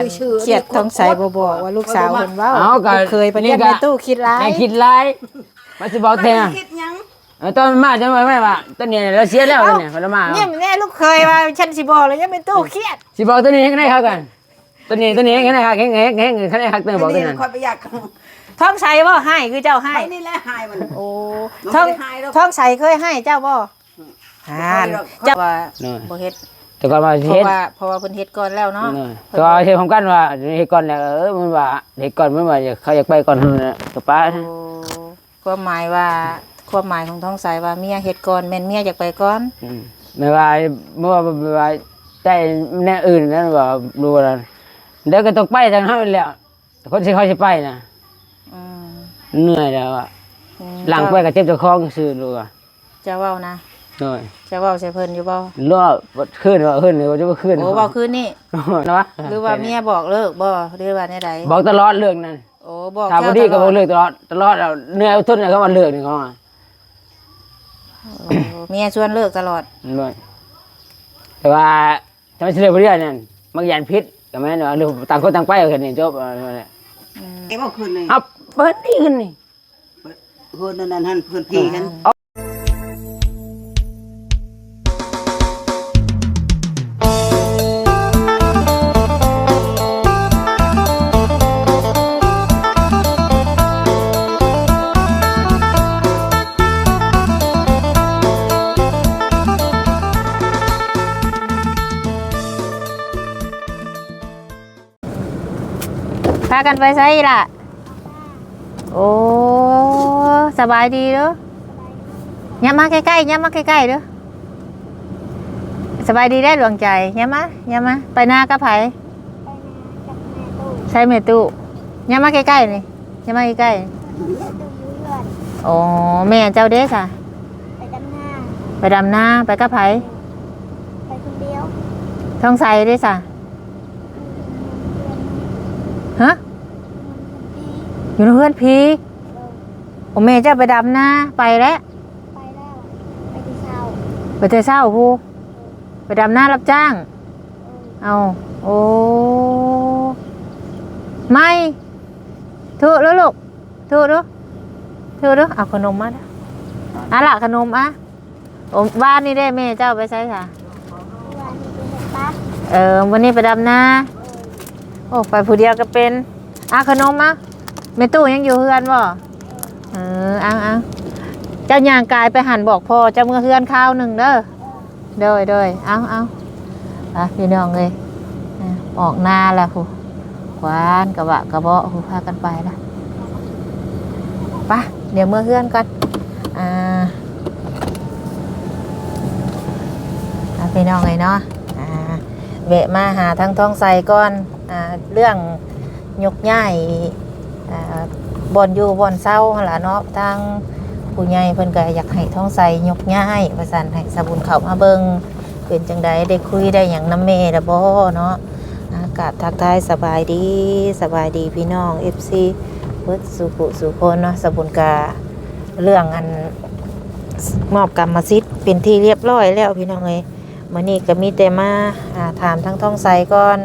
ຄຽດ ທອງໃສບໍ່ບອກວ່າລູກສາວເພິ່ນເວົ້າ ເອົາ ກໍລູກເຂີຍເພິ່ນຢ້ານແມ່ຕູ້ຄິດຫຼາຍ ແມ່ຄິດຫຼາຍ ມັນຊິບອກແທ້ ເພິ່ນຄິດຫຍັງ? ເອີ ຕອນມາຈັ່ງວ່າ ແມ່ນວ່າ ຕອນນີ້ລາວເສຍແລ້ວ ເອົ້າ ຕອນນີ້ລາວມາ ຍິ້ມແນ່ລູກເຂີຍວ່າ "ສັນຊິບອກແລ້ວ ຢ້ານແມ່ຕູ້ຄຽດ" ຊິບອກຕອນນີ້ແຮງໄດ້ຄັກກັນ ຕອນນີ້ ຕອນນີ້ແຮງໄດ້ຄັກ ແຮງ ແຮງ ແຮງ ຄັນໄດ້ຄັກເຕີມບອກຕອນນັ້ນ ຂ້ອຍບໍ່ຢາກ ທອງໃສບໍ່ຮ້າຍຄືເຈົ້າຮ້າຍ? ຂ້ອຍນີ້ແຫຼະຮ້າຍມັນ ໂອ້ ມັນບໍ່ໄດ້ຮ້າຍດອກ ທອງໃສເຄີຍຮ້າຍເຈົ້າບໍ່? ອືມ ອ່າ ເຈົ້າວ່າ ໂດຍ ບໍ່ເຮັດ ແຕ່ກ່ອນວ່າຊິເຮັດ ເພາະວ່າ ເພາະວ່າເພິ່ນເຮັດກ່ອນແລ້ວເນາະ ໂດຍ ເພິ່ນ ແຕ່ວ່າເຮັດພ້ອມກັນວ່າເຮັດກ່ອນແລ້ວ ເອີ ມັນວ່າເຮັດກ່ອນ ມັນວ່າເຂົາຢາກໄປກ່ອນ ກໍໄປ ໂອ້ ຄວາມໝາຍວ່າ ຄວາມໝາຍຂອງທອງໃສວ່າເມຍເຮັດກ່ອນ ແມ່ນເມຍຢາກໄປກ່ອນ ອືມ ແມ່ນວ່າ ແມ່ນວ່າ ແມ່ນວ່າ ແຕ່ແນວອື່ນນັ້ນວ່າ ບໍ່ ບໍ່ ແລ້ວກໍຕ້ອງໄປທາງເຮົາແລ້ວ ຄົນທີ່ເຂົາຊິໄປນະ ອືມ ເມື່ອຍແລ້ວອະ ອືມ ຫຼັງໄປກໍເຈັບເຈົ້າຂອງຊື່ ຮູ້ວ່າ ເຈົ້າເວົ້ານະ ໂດຍ ເຈົ້າເວົ້າໃສ່ເພິ່ນຢູ່ບໍ່? ລອບ ຄືນ ເວົ້າຄືນ ເວົ້າຄືນ ໂອ້ ເວົ້າຄືນນີ້ ນະ ຫຼືວ່າເມຍບອກເລີກບໍ່ ຫຼືວ່າແນວໃດ? ບອກຕະຫຼອດເລື່ອງນັ້ນ ໂອ້ ບອກ ຖ້າບໍ່ດີກໍບອກເລີກຕະຫຼອດ ຕະຫຼອດ ເອົາເນື້ອເອົາທົນໃຫ້ເຂົາວ່າເລີກນີ້ ເຂົາວ່າ ໂອ້ ເມຍຊວນເລີກຕະຫຼອດ ໂດຍ ແຕ່ວ່າ ຖ້າມັນຊິເລີກຜູ້ດຽວນັ້ນ ມັນຢ້ານຜິດ ກໍແມ່ນວ່າ ຫຼືຕ່າງຄົນຕ່າງໄປ ແຄ່ນີ້ຈົບ ເອົາແລ້ວ ອືມ ເອີ ບໍ່ຄືນນີ້ ເອົາ ເປີດນີ້ຂຶ້ນນີ້ ເຮືອນນັ້ນຫັ້ນ ເຮືອນຜີຫັ້ນ ອ່າ ພາກັນໄປໃສອີ່ຫຼ້າ? ໂອ້ ສະບາຍດີເດີ້ ຍັບມາໃກ້ໆ ຍັບມາໃກ້ໆເດີ້ ສະບາຍດີເດີ້ ດວງໃຈ ຍັບມາ ຍັບມາ ໄປນາກັບໃຜ? ໃສແມ່ຕູ້? ຍັບມາໃກ້ໆນີ້ ຍັບມາໃກ້ໆ ໂອ້ ແມ່ເຈົ້າເດ້ສະ? ໄປດຳນາ ໄປດຳນາ ໄປກັບໃຜ? ໄປຄົນດຽວ ທອງໃສເດ້ສະ? ຮະ? ຢູ່ນຳເຮືອນຜີ ໂອ້ ແມ່ເຈົ້າໄປດຳນາ ໄປແລ້ວ ໄປແລ້ວ ໄປແຕ່ເຊົ້າ ໄປແຕ່ເຊົ້າພຸ້ນ ໄປດຳນາຮັບຈ້າງ ເອີ ເອົ້າ ໂອ້ ໄມ ທຸເດີ້ລູກ ທຸດູ ທຸດູ ເອົາຂະໜົມມາ ອາລະ ຂະໜົມອາ ໂອ້ ວານນີ້ເດ້ ແມ່ເຈົ້າໄປໃສສະ? ວານນີ້ໄປເຮັດປັກ ເອີ ມື້ນີ້ໄປດຳນາ ເອີ ໂອ້ ໄປຜູ້ດຽວກໍເປັນ ອາ ຂະໜົມມາ ແມ່ຕູ້ຍັງຢູ່ເຮືອນບໍ່? ເອີ ເອີ ເອົາ ເອົາ ເຈົ້າຍ່າງກາຍໄປຫັ້ນ ບອກພໍ່ເຈົ້າເມືອເຮືອນຄາວໜຶ່ງເດີ້ ເອີ ໂດຍ ໂດຍ ເອົາ ເອົາ ໄປພີ່ນ້ອງເອີຍ ອາ ອອກນາລະພຸ້ນ ຄວານກະບະກະເບາະພຸ້ນ ພາກັນໄປລະ ໄປ ດຽວເມືອເຮືອນກ່ອນ ອາ ອາ ພີ່ນ້ອງເອີຍເນາະ ອາ ແວະມາຫາທາງທອງໃສກ່ອນ ອາ ເລື່ອງຍົກຍ້າຍ ອາ ບ່ອນຢູ່ບ່ອນເຊົາຫັ້ນລະເນາະ ທາງຜູ້ໃຫຍ່ເພິ່ນກໍຢາກໃຫ້ທອງໃສຍົກຍ້າຍວ່າຊັ້ນ ໃຫ້ສາວບຸນເຂົ້າມາເບິ່ງ ເປັນຈັ່ງໃດ ໄດ້ຄຸຍໄດ້ຫຍັງນຳແມ່ລະບໍ່ເນາະ ອາ ກາບທັກທາຍສະບາຍດີ ສະບາຍດີພີ່ນ້ອງ ເອັຟຊີ ເບິດສູ່ຜູ້ສູ່ຄົນເນາະ ສາວບຸນກະເລື່ອງອັນ ມອບກຳມະສິດເປັນທີ່ລຽບຮ້ອຍແລ້ວພີ່ນ້ອງເອີຍ ມື້ນີ້ກໍມີແຕ່ມາ ອາ ຖາມທາງທອງໃສກ່ອນ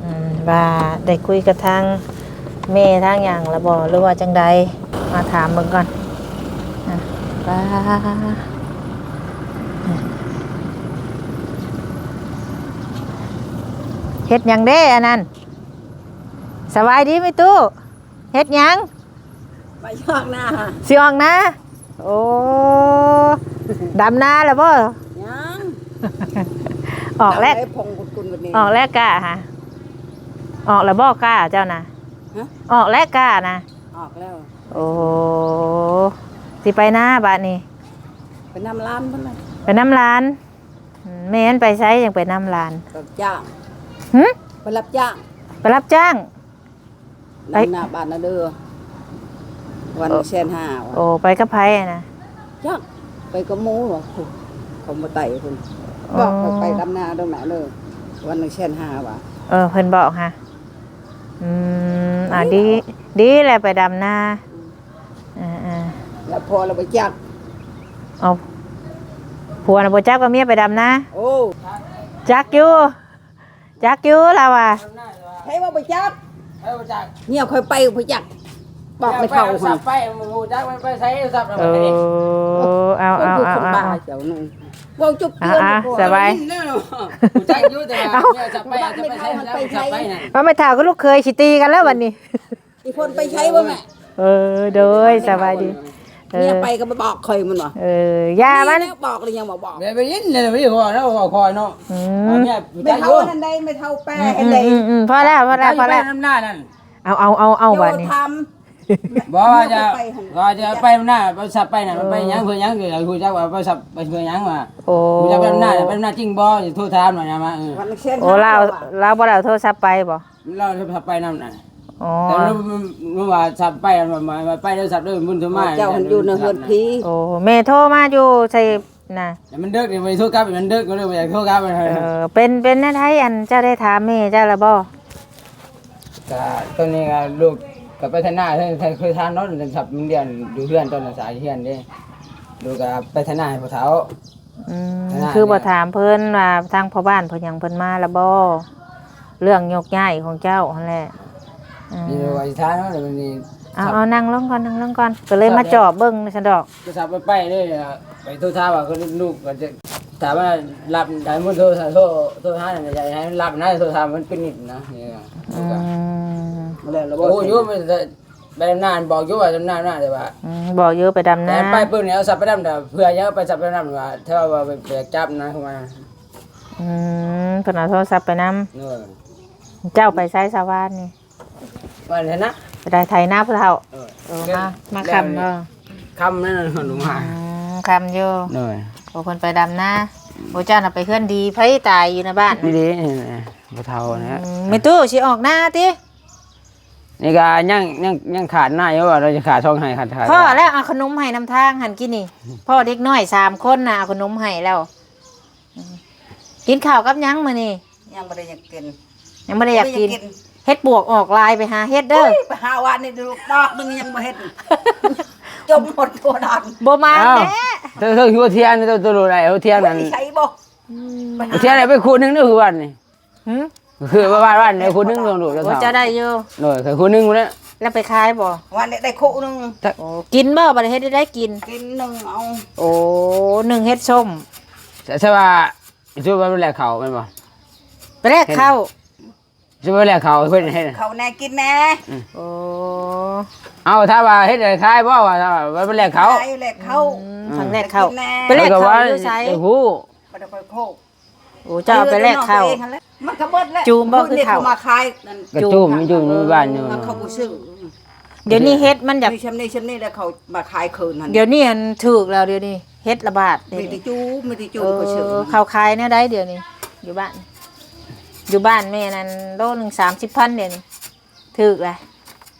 ອືມ ວ່າໄດ້ຄຸຍກັບທາງແມ່ທາງຫຍັງລະບໍ່ ຫຼືວ່າຈັ່ງໃດ ມາຖາມເບິ່ງກ່ອນ ອາ ປ້າ ເຮັດຫຍັງເດ້ອັນນັ້ນ? ສະບາຍດີແມ່ຕູ້ ເຮັດຫຍັງ? ໄປອອກນາ ຊິອອກນາ ໂອ້ ດຳນາແລ້ວບໍ່? ຍັງ ອອກແລ້ວ ອອກແລ້ວກ້າຫະ ອອກແລ້ວບໍ່ກ້າເຈົ້ານະ? ຮະ ອອກແລ້ວກ້ານະ ອອກແລ້ວ ໂອ້ ຊິໄປນາບາດນີ້ ໄປນຳຫຼານພຸ້ນລະ ໄປນຳຫຼານ ອືມ ແມ່ນໄປໃສຈັ່ງໄປນຳຫຼານ? ໄປຮັບຈ້າງ ຫື? ໄປຮັບຈ້າງ ໄປຮັບຈ້າງ ນຳນາບ້ານນາເດີ ວັນໜຶ່ງແສນຫ້າ ໂອ້ ໄປກັບໃຜນະ? ຈັກ ໄປກັບໝູ່ ເຂົາມາໄຕ່ພຸ້ນ ບອກຂ້ອຍໄປດຳນາເດີແມ່ເດີ ວັນໜຶ່ງແສນຫ້າວ່າ ເອີ ເພິ່ນບອກຫະ ອືມ ອ່າ ດີ ດີແຫຼະໄປດຳນາ ເອີໆ ແລ້ວພໍ່ລະບໍ່ຈັກ ເອົາ ຜົວນະບໍ່ຈັກວ່າເມຍໄປດຳນາ ໂອ້ ຈັກຢູ່ ຈັກຢູ່ລາວວ່າ ໃຜວ່າບໍ່ຈັກ? ໃຜບໍ່ຈັກ? ເມຍຂ້ອຍໄປບໍ່ຈັກ ບອກແມ່ເຖົ້າ ໄປ ໄປ ຮູ້ຈັກມັນໄປໃສສັບ ເອີ ເອົາ ເອົາ ເອົາ ເອົາ ເຈົ້ານີ້ ເວົ້າຈຸບເຈື່ອນ ສະບາຍ ຮູ້ຈັກຢູ່ ແຕ່ວ່າເມຍສັບໄປ ຈະໄປໃສ ສັບໄປນັ້ນ ວ່າແມ່ເຖົ້າກັບລູກເຂີຍຊິຕີກັນແລ້ວບັດນີ້. ອີ່ຄົນໄປໃສບໍ່ແມ່? ເອີ ໂດຍ ສະບາຍດີ. ເອີ ເມຍໄປກໍໄປບອກຂ້ອຍມັນວ່າ ເອີ ຢ່າມັນ ແມ່ບອກແລ້ວຍັງບໍ່ບອກ ແມ່ໄປຍິນແລ້ວໄປຂໍເນາະ ຂໍຄອຍເນາະ. ອືມ ເມຍ ແມ່ເຖົ້ານັ້ນໃດ ແມ່ເຖົ້າແປຫັ້ນໃດ. ອືມໆໆ ພໍແລ້ວ ພໍແລ້ວ ພໍແລ້ວ ນຳໜ້ານັ້ນ ເອົາ ເອົາ ເອົາ ເອົາ ບາດນີ້ ບໍ່ວ່າຈະ ວ່າຈະໄປນຳໜ້າ ໄປສັບໄປນັ້ນ ມັນໄປຫຍັງ ເພື່ອຫຍັງ ຢາກຮູ້ຈັກວ່າໄປສັບໄປເພື່ອຫຍັງວ່າ. ໂອ້ ຮູ້ຈັກໄປນຳໜ້າ ໄປນຳໜ້າຈິງບໍ່ ຊິໂທຖາມວ່າຫຍັງມາ. ເອີ ໂອ້ ລາວ ລາວບໍ່ໄດ້ເອົາໂທລະສັບໄປບໍ່? ລາວຈະໄປນຳນະ. ອໍ ແຕ່ລາວ ລາວວ່າສັບໄປ ວ່າໄປເດີ ສັບເດີ ບຸນໂທມາ ເຈົ້າຫັ້ນຢູ່ໃນເຮືອນຜີ. ໂອ້ ແມ່ໂທມາຢູ່ໃສນະ ແຕ່ມັນເດິກ ໄປໂທກັບ ມັນເດິກ ກໍເລີຍບໍ່ຢາກໂທກັບ. ເອີ ເປັນ ເປັນແນວໃດ ອັນເຈົ້າໄດ້ຖາມແມ່ເຈົ້າລະບໍ່? ກະຕອນນີ້ກະລູກກະໄປໄຖນາ ເຄີຍ ເຄີຍຖາມເນາະ ສັບມັນລ້ຽງຢູ່ເຮືອນ ຕອນສາຍເຮືອນເດ້ ລູກກະໄປໄຖນາໃຫ້ພໍ່ເຖົ້າ. ອືມ ຄືບໍ່ຖາມເພິ່ນວ່າທາງພໍ່ບ້ານເພິ່ນຫຍັງເພິ່ນມາລະບໍ່ ເລື່ອງຍົກຍ້າຍຂອງເຈົ້າຫັ້ນແຫຼະ. ອືມ ນີ້ວ່າຊິຖາມເນາະ ແລ້ວບັດນີ້ ເອົາ ເອົາ ນັ່ງລົງກ່ອນ ນັ່ງລົງກ່ອນ ກໍເລີຍມາຈອບເບິ່ງຊັ້ນດອກ. ໂທລະສັບໄປ ໄປເລີຍ ໄປໂທຖາມວ່າລູກກໍຈະຖາມວ່າຮັບ ຖ້າມັນໂທ ໂທ ໂທຫາ ຢາກໃຫ້ມັນຮັບນະ ໂທຖາມມັນເປັນນິດນະ. ອືມ ໂອ້ຢູ່ ໄປດຳນາ ບອກຢູ່ວ່າດຳນານະ ແຕ່ວ່າ ອືມ ບອກຢູ່ໄປດຳນາ ແຕ່ໄປປຶ້ມນີ້ເອົາສັບໄປດຳ ເພື່ອຫຍັງໄປສັບໄປດຳວ່າ ແທ້ວ່າໄປຈັບນະ ຄືວ່າ. ອືມ ເພິ່ນເອົາໂທລະສັບໄປນຳ. ເອີ ເຈົ້າໄປໃສຊະວານນີ້? ວ່ານັ້ນນະ ໄປໄຖນາຜູ້ເຖົ້າ. ເອີ ເອີ ມາ ມາຄ່ຳບໍ່? ຄ່ຳນັ້ນນະ ລົງມາ ອືມ ຄ່ຳຢູ່. ໂດຍ ໂອ້ ເພິ່ນໄປດຳນາ. ໂອ້ ເຈົ້ານະໄປເຮືອນດີ ໃຜຕາຍຢູ່ໃນບ້ານນີ້ເດ້ ຜູ້ເຖົ້ານະ. ອືມ ແມ່ຕູ້ຊິອອກນາຕິ? ນີ້ກະຍັງ ຍັງ ຍັງຂາດນາຢູ່ ວ່າລາວຈະຂາດຊ່ອງໄຮ່ຂາດ ພໍແລ້ວ ເອົາຂະໜົມໃຫ້ນຳທາງຫັ້ນ ກິນນີ້ ພໍເດັກນ້ອຍສາມຄົນນະ ເອົາຂະໜົມໃຫ້ແລ້ວ. ອືມ ກິນເຂົ້າກັບຫຍັງມື້ນີ້? ຍັງບໍ່ໄດ້ຢາກກິນ ຍັງບໍ່ໄດ້ຢາກກິນ ບໍ່ໄດ້ຢາກກິນ. ເຮັດປວກອອກຫຼາຍ ໄປຫາເຮັດເດີ. ອຸ້ຍ ໄປຫາວານນີ້ດອກໜຶ່ງຍັງບໍ່ເຫັນ ຈົມໝົດທົ່ວນັ້ນ ບໍ່ມາແທ້. ເຈົ້າ ເຈົ້າ ຫົວທຽນ ເຈົ້າ ໂຕໃດຫົວທຽນນັ້ນ ໃສ່ບໍ່? ອືມ ຫົວທຽນໄປຄູ່ໜຶ່ງເດີ ຄືວານນີ້. ຫື? ຄືວ່າວານ ວານນີ້ຄູ່ໜຶ່ງ ລອງດູ. ໂອ້ ເຈົ້າໄດ້ຢູ່. ໂດຍ ຄືຄູ່ໜຶ່ງພຸ້ນແຫຼະ. ແລ້ວໄປຂາຍບໍ່? ວານນີ້ໄດ້ຄູ່ໜຶ່ງ. ໂອ້ ກິນບໍ່? ບໍ່ໄດ້ເຮັດ ໄດ້ກິນ ກິນໜຶ່ງເອົາ. ໂອ້ ໜຶ່ງເຮັດສົ້ມ. ແຕ່ວ່າ ຄືວ່າໄປແລກເຂົ້າແມ່ນບໍ່? ໄປແລກເຂົ້າ ຄືວ່າໄປແລກເຂົ້າເພິ່ນເຮັດ ເຂົ້າແດ່ກິນແດ່. ອືມ ໂອ້ ເອົາ ຖ້າວ່າເຮັດໃຫ້ຂາຍບໍ່ ວ່າຖ້າວ່າໄປແລກເຂົ້າ ຂາຍແລກເຂົ້າ. ອືມ ອືມ ທາງແລກເຂົ້າ ໄປແລກເຂົ້າຢູ່ໃສ? ບໍ່ຮູ້ ບໍ່ໄດ້ຄ່ອຍໂຄກ. ໂອ້ ເຈົ້າໄປແລກເຂົ້າ ມັນກໍເບິດແລ້ວ. ຈູມບໍ່ຄືເຂົ້າ ມາຂາຍນັ້ນ ກະຈູມ ມັນຢູ່ໃນບ້ານຢູ່ ມັນເຂົາບໍ່ຊື້. ດຽວນີ້ເຫັດມັນຢາກ ມີຊ່ຳນີ້ ຊ່ຳນີ້ແລ້ວເຂົາມາຂາຍຄືນຫັ້ນ. ດຽວນີ້ອັນຖືກແລ້ວ ດຽວນີ້ເຫັດລະບາດ. ມີແຕ່ຈູມ ມີແຕ່ຈູມ ເອີ ເຂົາຊື້. ເຂົາຂາຍແນວໃດດຽວນີ້ ຢູ່ບ້ານ? ຢູ່ບ້ານແມ່ນັ້ນໂລໜຶ່ງສາມສິບພັນ ດຽວນີ້ຖືກແລ້ວ.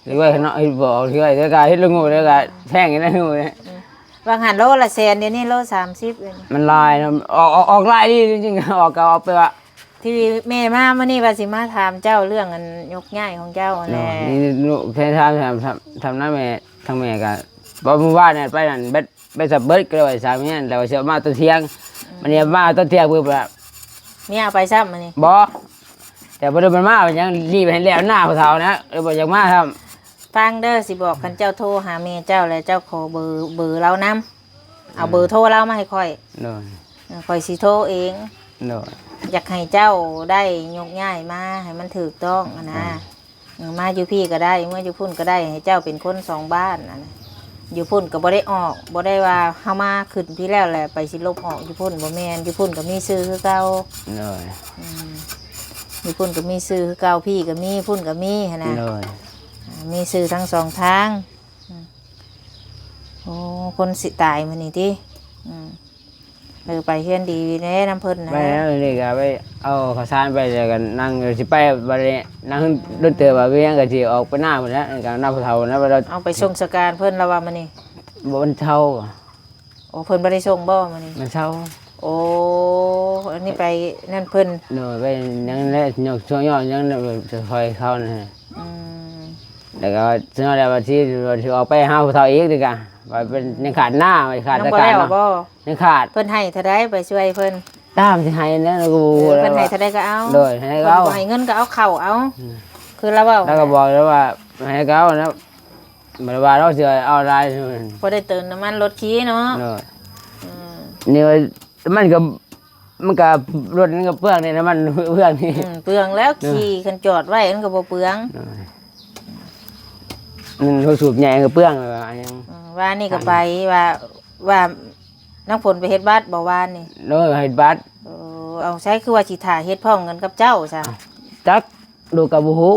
ຫຼືວ່າເນາະ ເຮັດບໍ່ອອກ ເທື່ອ ແລ້ວກະເຮັດລະໂງກ ແລ້ວກະແພງຢູ່ນະ. ອືມ ວ່າຫັ້ນໂລລະແສນ ດຽວນີ້ໂລສາມສິບ. ມັນຫຼາຍເນາະ ອອກ ອອກ ອອກຫຼາຍດີຈິງໆ ອອກກໍອອກໄປວ່າ ທີ່ແມ່ມາມື້ນີ້ວ່າຊິມາຖາມເຈົ້າເລື່ອງອັນຍົກຍ້າຍຂອງເຈົ້າຫັ້ນແຫຼະ. ນີ້ລູກແຄ່ຖາມ ຖາມ ຖາມນຳແມ່ ທາງແມ່ກໍ ເພາະມື້ວານນີ້ໄປນັ້ນ ໄປສັບເບິດ ກໍເລີຍວ່າສາມີນັ້ນ ແຕ່ວ່າຊິເອົາມາຕອນທ່ຽງ. ອືມ ບັດນີ້ມາຕອນທ່ຽງປຶບ ເມຍເອົາໄປຊ້ຳມື້ນີ້. ບໍ່ ແຕ່ບໍ່ໄດ້ມັນມາຫຍັງ ລີບໃຫ້ແລ້ວໜ້າຜູ້ເຖົ້ານະ ເລີຍບໍ່ຢາກມາຊ້ຳ. ຟັງເດີ ຊິບອກ ຄັນເຈົ້າໂທຫາແມ່ເຈົ້າ ແລ້ວເຈົ້າຂໍເບີ ເບີລາວນຳ ເອົາເບີໂທລາວມາໃຫ້ຂ້ອຍ. ໂດຍ ເອີ ຂ້ອຍຊິໂທເອງ. ໂດຍ ຢາກໃຫ້ເຈົ້າໄດ້ຍົກຍ້າຍມາໃຫ້ມັນຖືກຕ້ອງຫັ້ນນະ. ໂດຍ ເອີ ມາຢູ່ພີ້ກໍໄດ້ ເມືອຢູ່ພຸ້ນກໍໄດ້ ໃຫ້ເຈົ້າເປັນຄົນສອງບ້ານຫັ້ນນະ. ຢູ່ພຸ້ນກໍບໍ່ໄດ້ອອກ ບໍ່ໄດ້ວ່າເຮົາມາຂຶ້ນພີ້ແລ້ວແຫຼະ ໄປຊິຫຼົບອອກຢູ່ພຸ້ນ ບໍ່ແມ່ນ ຢູ່ພຸ້ນກໍມີຊື່ຄືເກົ່າ. ໂດຍ ອືມ ຢູ່ພຸ້ນກໍມີຊື່ຄືເກົ່າ ພີ້ກໍມີ ພຸ້ນກໍມີຫັ້ນນະ. ໂດຍ ອ່າ ມີຊື່ທັງສອງທາງ. ອືມ ໂອ້ ຄົນຊິຕາຍມື້ນີ້ຕິ? ອືມ ເອີ ໄປເຮືອນດີແດ່ນຳເພິ່ນນະ. ໄປແລ້ວນີ້ກໍໄປເອົາເຂົ້າສານໄປ ແລ້ວກໍນັ່ງຢູ່ ຊິໄປບັດນີ້ ນັ່ງດົນເຕີບວ່າ ມີຫຍັງກໍຊິອອກໄປນາພຸ້ນແຫຼະ ກໍນຳຜູ້ເຖົ້ານະ. ເອົາໄປສົ່ງສະການເພິ່ນລະວ່າມື້ນີ້ ບໍ່ ວັນເສົາ. ໂອ້ ເພິ່ນບໍ່ໄດ້ສົ່ງບໍ່ມື້ນີ້? ວັນເສົາ. ໂອ້ ອັນນີ້ໄປນັ້ນເພິ່ນ. ໂດຍ ໄປຫຍັງແຫຼະ ຍົກຊ່ວງຍອດຫຍັງ ຊ່ອຍເຂົານະ. ອືມ ແລ້ວກໍຊິຮອດແລ້ວ ວ່າຊິ ວ່າຊິອອກໄປຫາຜູ້ເຖົ້າອີກນີ້ກະ ວ່າເປັນ ອືມ ຍັງຂາດໜ້າ ວ່າຂາດ ຍັງບໍ່ແລ້ວບໍ່? ຍັງຂາດ. ເພິ່ນໃຫ້ເທົ່າໃດໄປຊ່ວຍເພິ່ນ? ຕາມຊິໃຫ້ນັ້ນ ກໍບໍ່ຮູ້ແລ້ວ. ເອີ ເພິ່ນໃຫ້ເທົ່າໃດກໍເອົາ. ໂດຍ ເທົ່າໃດກໍເອົາ. ເພິ່ນບໍ່ໃຫ້ເງິນກໍເອົາເຂົ້າເອົາ. ອືມ ຄືລາວເວົ້າ ລາວກໍບອກແລ້ວວ່າໃຫ້ເຂົານະ ບໍ່ໄດ້ວ່າລາວຊິເອົາຫຼາຍ ພໍໄດ້ເຕີມນ້ຳມັນລົດຂີ່ເນາະ. ເອີ ອືມ ນີ້ວ່າມັນກໍ ມັນກໍ ລົດມັນກໍເປືອງນີ້ ນ້ຳມັນເປືອງນີ້. ອືມ ເປືອງແລ້ວ ເອີ ຂີ່ຄັນຈອດໄວ້ມັນກໍບໍ່ເປືອງ. ເອີ ມັນຫົວສູບໃຫຍ່ກໍເປືອງ ວ່າຫຍັງ. ອືມ ວານນີ້ກໍໄປ ໄປ ວ່າ ວ່ານ້ຳຝົນໄປເຮັດບັດບໍ່ວານນີ້? ໂດຍ ເຮັດບັດ. ເອີ ເອົາ ໃສຄືວ່າຊິຖ້າເຮັດພ້ອມກັນກັບເຈົ້າຊະ? ຈັກ ລູກກໍບໍ່ຮູ້.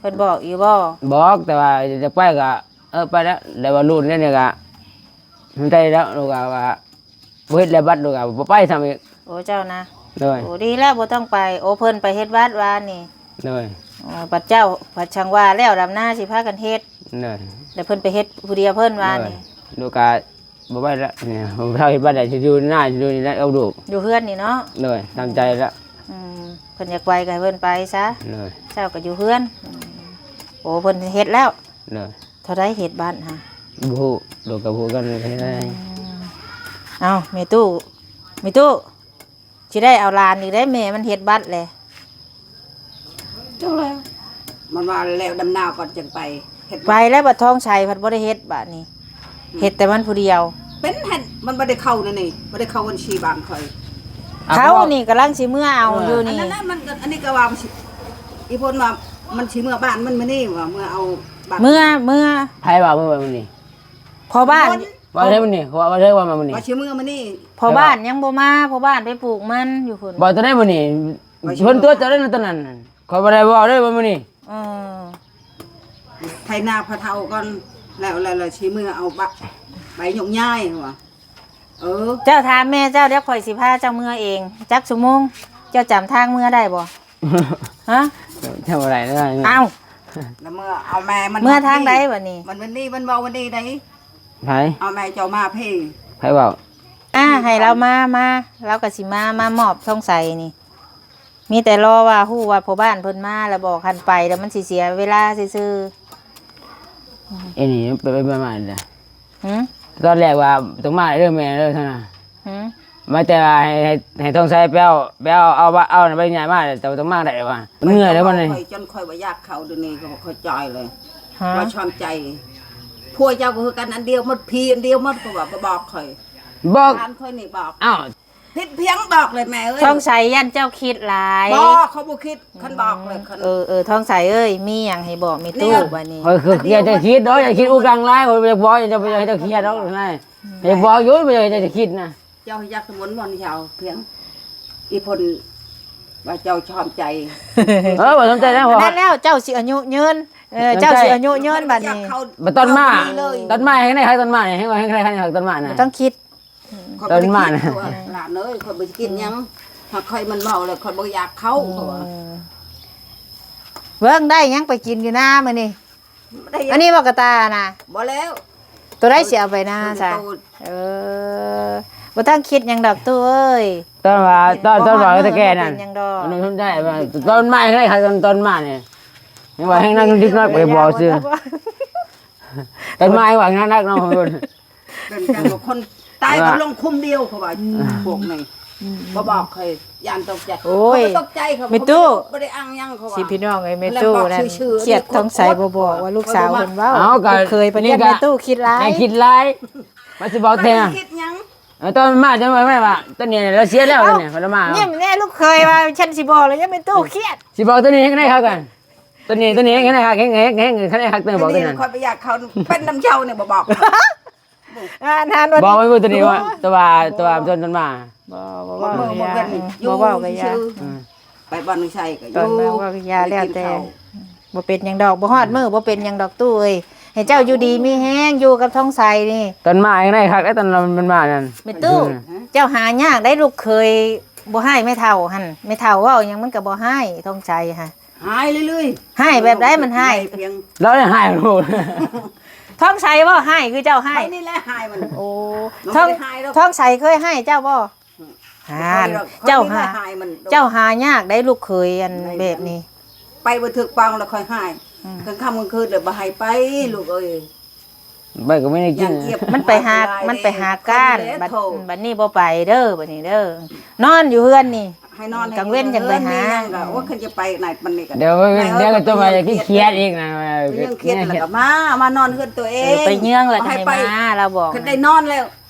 ເພິ່ນບອກຢູ່ບໍ່? ບອກ ແຕ່ວ່າຈະໄປກໍ ເອີ ໄປແລ້ວ ແຕ່ວ່າລຸ້ນແລ້ວນີ້ກໍ ມັນໄດ້ແລ້ວ ລູກກໍວ່າ ບໍ່ເຮັດແລ້ວບັດ ລູກກໍບໍ່ໄປຊ້ຳອີກ. ໂອ້ ເຈົ້ານະ. ໂດຍ ໂອ້ ດີແລ້ວ ບໍ່ຕ້ອງໄປ. ໂອ້ ເພິ່ນໄປເຮັດບັດວານນີ້. ໂດຍ ໂອ້ ບັດເຈົ້າ ບັດຊ່າງວ່າແລ້ວ ດຳນາຊິພາກັນເຮັດ. ໂດຍ ແລ້ວເພິ່ນໄປເຮັດຜູ້ດຽວເພິ່ນວານນີ້. ໂດຍ ລູກກໍ ບໍ່ໄປລະ ນີ້ ເຮົາເຮັດບັດໄດ້ ຊິຢູ່ນາ ຊິຢູ່ນີ້ແຫຼະ ເອົາລູກ ຢູ່ເຮືອນນີ້ເນາະ. ໂດຍ ຕາມໃຈລະ. ອືມ ເພິ່ນຢາກໄປກໍໃຫ້ເພິ່ນໄປຊະ. ໂດຍ ເຈົ້າກໍຢູ່ເຮືອນ. ອືມ ໂອ້ ເພິ່ນເຮັດແລ້ວ. ໂດຍ ເທົ່າໃດເຮັດບັດຫະ? ບໍ່ຮູ້ ລູກກໍບໍ່ຮູ້ກັນເຮັດໄດ້. ອືມ ເອົ້າ ແມ່ຕູ້ ແມ່ຕູ້ ຊິໄດ້ເອົາຫຼານອີກເດ້ ແມ່ມັນເຮັດບັດແຫຼະ. ເຈົ້າແລ້ວ ມັນວ່າແລ້ວດຳນາກ່ອນຈຶ່ງໄປເຮັດ. ໄປແລ້ວບັດທອງໄຊພັດບໍ່ໄດ້ເຮັດບາດນີ້. ອືມ ເຮັດແຕ່ມັນຜູ້ດຽວ. ເປັນຫັ້ນ ມັນບໍ່ໄດ້ເຂົ້ານັ້ນນີ້ ບໍ່ໄດ້ເຂົ້າບັນຊີບາງຂ້ອຍ. ເຂົ້ານີ້ກຳລັງຊິເມືອເອົາຢູ່ນີ້. ເອີ ອັນນັ້ນນະ ມັນ ອັນນີ້ກໍວ່າມັນຊິ ອີ່ພົນວ່າມັນຊິເມືອບ້ານມັນມື້ນີ້ ວ່າເມືອເອົາບັດ. ເມືອ ເມືອ ໃຜວ່າເມືອມື້ນີ້? ພໍ່ບ້ານ. ວ່າເລີຍມື້ນີ້ ວ່າເລີຍວ່າມາມື້ນີ້ ວ່າຊິເມືອມື້ນີ້. ພໍ່ບ້ານຍັງບໍ່ມາ ພໍ່ບ້ານໄປປູກມັນຢູ່ພຸ້ນ. ບໍ່ ຕອນໃດມື້ນີ້ ເພິ່ນຕົວະເຈົ້າໄດ້ຕອນນັ້ນ ຂ້ອຍບໍ່ໄດ້ເວົ້າເດ້ວ່າມື້ນີ້. ເອີ ໄຖນາພໍ່ເຖົ້າກ່ອນ ແລ້ວ ແລ້ວ ແລ້ວຊິເມືອເອົາບະ ໃບຍົກຍ້າຍວ່າ. ເອີ ເຈົ້າຖາມແມ່ເຈົ້າ ດຽວຂ້ອຍຊິພາເຈົ້າເມືອເອງ. ຈັກຊົ່ວໂມງ ເຈົ້າຈຳທາງເມືອໄດ້ບໍ່? ຮະ? ຈຳບໍ່ໄດ້ເລີຍ. ເອົ້າ ແລ້ວເມືອເອົາແມ່ມັນ ເມືອທາງໃດບັດນີ້? ມັນວັນນີ້ ມັນເວົ້າວັນນີ້ໃດ. ໃຜ? ເອົາແມ່ເຈົ້າມາພີ້. ໃຜເວົ້າ? ອ່າ ໃຫ້ລາວມາ ມາ ລາວກໍຊິມາ ມາມອບທອງໄຊນີ້. ມີແຕ່ລໍວ່າຮູ້ວ່າພໍ່ບ້ານເພິ່ນມາແລ້ວບອກ ຄັນໄປແລ້ວມັນຊິເສຍເວລາຊື່ໆ. ເອີ ນີ້ໄປ ໄປ ໄປ ມາ ມາ ຫື? ຕອນແລກວ່າຕ້ອງມາເດີແມ່ເດີຊັ້ນນະ. ຫື? ມາແຕ່ວ່າໃຫ້ ໃຫ້ ໃຫ້ທອງໄຊໄປເອົາ ໄປເອົາ ເອົາ ເອົາໃບຍາມາ ແຕ່ວ່າຕ້ອງມາໄດ້ວ່າ ເມື່ອຍແລ້ວບັດນີ້. ຂ້ອຍ ຈົນຂ້ອຍບໍ່ຢາກເຂົ້າດຽວນີ້ ກໍບໍ່ເຂົ້າໃຈເລີຍ. ຫາ? ວ່າຊອມໃຈ ຜົວເຈົ້າກໍຄືກັນ ອັນດຽວໝົດ ຜີອັນດຽວໝົດ ກໍວ່າບໍ່ບອກຂ້ອຍ. ບອກ ຫຼານຂ້ອຍນີ້ບອກ. ອ້າວ ຜິດພຽງບອກເລີຍແມ່ເອີຍ. ທອງໄຊຢ້ານເຈົ້າຄິດຫຼາຍ. ບໍ່ ເຂົາບໍ່ຄິດ ຄັນບອກເລີຍ. ເອີ ເອີ ທອງໄຊເອີຍ ມີຫຍັງໃຫ້ບອກແມ່ຕູ້ບັດນີ້. ຂ້ອຍຄືຢ້ານເຈົ້າຄິດເນາະ ຢ່າຄິດອຸກັງຫຼາຍ ຂ້ອຍບໍ່ຢາກບອກ ຢ່າ ຢ່າໃຫ້ເຈົ້າຄຽດດອກນາຍ. ຢາກບອກຢູ່ ບໍ່ຢາກໃຫ້ເຈົ້າຄິດນະ. ເຈົ້າຢາກສະໝົນບ່ອນເຈົ້າພຽງ ອີ່ພົນວ່າເຈົ້າຊອມໃຈ. ເອີ ບໍ່ສົນໃຈແລ້ວ. ນັ້ນແລ້ວ ເຈົ້າຊິອາຍຸຍືນ. ເອີ ເຈົ້າຊິອາຍຸຍືນບັດນີ້. ບັດຕອນມາ ຕອນມາແຮງໄດ້ຄັກ ຕອນມານີ້ ແຮງວ່າແຮງໄດ້ຄັກ ຕອນມານະ ບໍ່ຕ້ອງຄິດ. ຕອນມານະ ຂ້ອຍບໍ່ໄດ້ຄິດຫຍັງ ຫຼານເອີຍ ຂ້ອຍບໍ່ໄດ້ຄິດຫຍັງ. ຫາກຂ້ອຍມັນເວົ້າແລ້ວ ຂ້ອຍບໍ່ຢາກເຂົ້າ ເຂົາວ່າ. ເບິ່ງ ໄດ້ຫຍັງໄປກິນຢູ່ນາມື້ນີ້? ອັນນີ້ບໍ່ກະຕ່ານະ? ບໍ່ແລ້ວ. ໂຕໃດຊິເອົາໄປນາຊະ? ເອີ ບໍ່ຕ້ອງຄິດຫຍັງດອກຕູ້ເອີຍ. ຕອນວ່າ ຕອນ ຕອນວ່າແຕ່ແກ່ນັ້ນ ບໍ່ເປັນຫຍັງດອກ. ຕອນມາໃຫ້ຄັກ ຕອນມານີ້ ຍັງວ່າແຮງນັກ ເດັກນ້ອຍໄປບອກຊື່. ເປັນໄມ້ວ່າງານໜັກເນາະ ເປັນຈັ່ງວ່າຄົນຕາຍກໍລົງຄຸ້ມດຽວ ເຂົາວ່າ. ອືມ ພວກນີ້ ອືມ ບໍ່ບອກເຄີຍ ຢ້ານຕົກໃຈ. ໂອ້ຍ ບໍ່ໄດ້ຕົກໃຈ ເຂົາ ແມ່ຕູ້ ບໍ່ໄດ້ອ້າງຫຍັງ ເຂົາວ່າ. ຊິພີ່ນ້ອງເອີຍ ແມ່ຕູ້ນັ້ນຄຽດ ສົງໄສບໍ່ບອກວ່າລູກສາວເພິ່ນເວົ້າ. ເອົາ ລູກເຂີຍເພິ່ນຢ້ານແມ່ຕູ້ຄິດຫຼາຍ ຄິດຫຼາຍ. ມາຊິບອກແທ້ ຄິດຫຍັງ? ເອີ ຕອນມາຈັ່ງວ່າ ແມ່ວ່າ ຕອນນີ້ລາວເສຍແລ້ວ ຕອນນີ້ລາວມາ. ຍິ້ມແນ່ລູກເຂີຍວ່າ ຄັນຊິບອກແລ້ວ ຢ້ານແມ່ຕູ້ຄຽດ. ຊິບອກຕອນນີ້ໃຫ້ໄດ້ຄັກກັນ. ຕົວນີ້ ຕົວນີ້ແຮງຂະໜາດຄັກ ແຮງ ແຮງ ແຮງຂະໜາດຄັກ ຕົວນີ້ບອກຕົວນັ້ນ. ຂ້ອຍບໍ່ຢາກເຂົ້າເປັນນຳເຈົ້ານີ້ ບໍ່ບອກ. ອ່າ ນານ ບໍ່ ບໍ່ ຕົວນີ້ວ່າ ແຕ່ວ່າ ແຕ່ວ່າຕົວນັ້ນມາ. ບໍ່ ບໍ່ ບໍ່ ບໍ່ ບໍ່ ບໍ່ເວົ້າກໍຢ່າ. ອືມ ໄປບ່ອນໃສກໍຢູ່ ຕອນມາເວົ້າກໍຢ່າ ແລ້ວແຕ່. ບໍ່ເປັນຫຍັງດອກ ບໍ່ຮອດມື້ ອືມ ບໍ່ເປັນຫຍັງດອກຕູ້ເອີຍ. ໃຫ້ເຈົ້າຢູ່ດີມີແຮງ ຢູ່ກັບທອງໃສນີ້. ຕອນມາຍັງໄດ້ຄັກເດ້ ຕອນມັນມານັ້ນ. ແມ່ຕູ້ ອືມ ເຈົ້າຫາຍາກໄດ້ລູກເຂີຍ ບໍ່ຮ້າຍແມ່ເຖົ້າຫັ້ນ. ແມ່ເຖົ້າເວົ້າຫຍັງມັນກໍບໍ່ຮ້າຍ ທອງໃສຫະ. ຮ້າຍເລື້ອຍໆ. ຮ້າຍແບບໃດມັນຮ້າຍ? ລາວໄດ້ຮ້າຍໂລດ. ທອງໃສບໍ່ຮ້າຍຄືເຈົ້າຮ້າຍ? ຂ້ອຍນີ້ແຫຼະຮ້າຍມັນ. ໂອ້ ທອງ ທອງໃສເຄີຍຮ້າຍເຈົ້າບໍ່? ອືມ ອ່າ ເຈົ້າຫາ ເຈົ້າຫາຍາກໄດ້ລູກເຂີຍອັນແບບນີ້. ໄປບໍ່ຖືກປອງແລ້ວຄ່ອຍຮ້າຍ. ອືມ ກາງຄ່ຳກາງຄືນແລ້ວບໍ່ໃຫ້ໄປ ອືມ ລູກເອີຍ. ໄປກໍບໍ່ໄດ້ກິນ ມັນໄປຫາ ມັນໄປຫາການ. ບັດ ບັດນີ້ບໍ່ໄປເດີ ບັດນີ້ເດີ ນອນຢູ່ເຮືອນນີ້. ໃຫ້ນອນ ກາງເວັນຈັ່ງໄປຫາ ໂອ້ຍ ຄັນຈະໄປໃນປານນີ້ກໍ ດຽວ ດຽວກໍຕົວໃຫຍ່ຄຽດອີກນະ ເລື່ອງຄຽດແລ້ວກໍມາ ມານອນເຮືອນຕົວເອງ ເອີ ໄປເຍືອງແລ້ວກໍໃຫ້ມາ ລາວບອກ ຄັນໄດ້ນອນແລ້ວ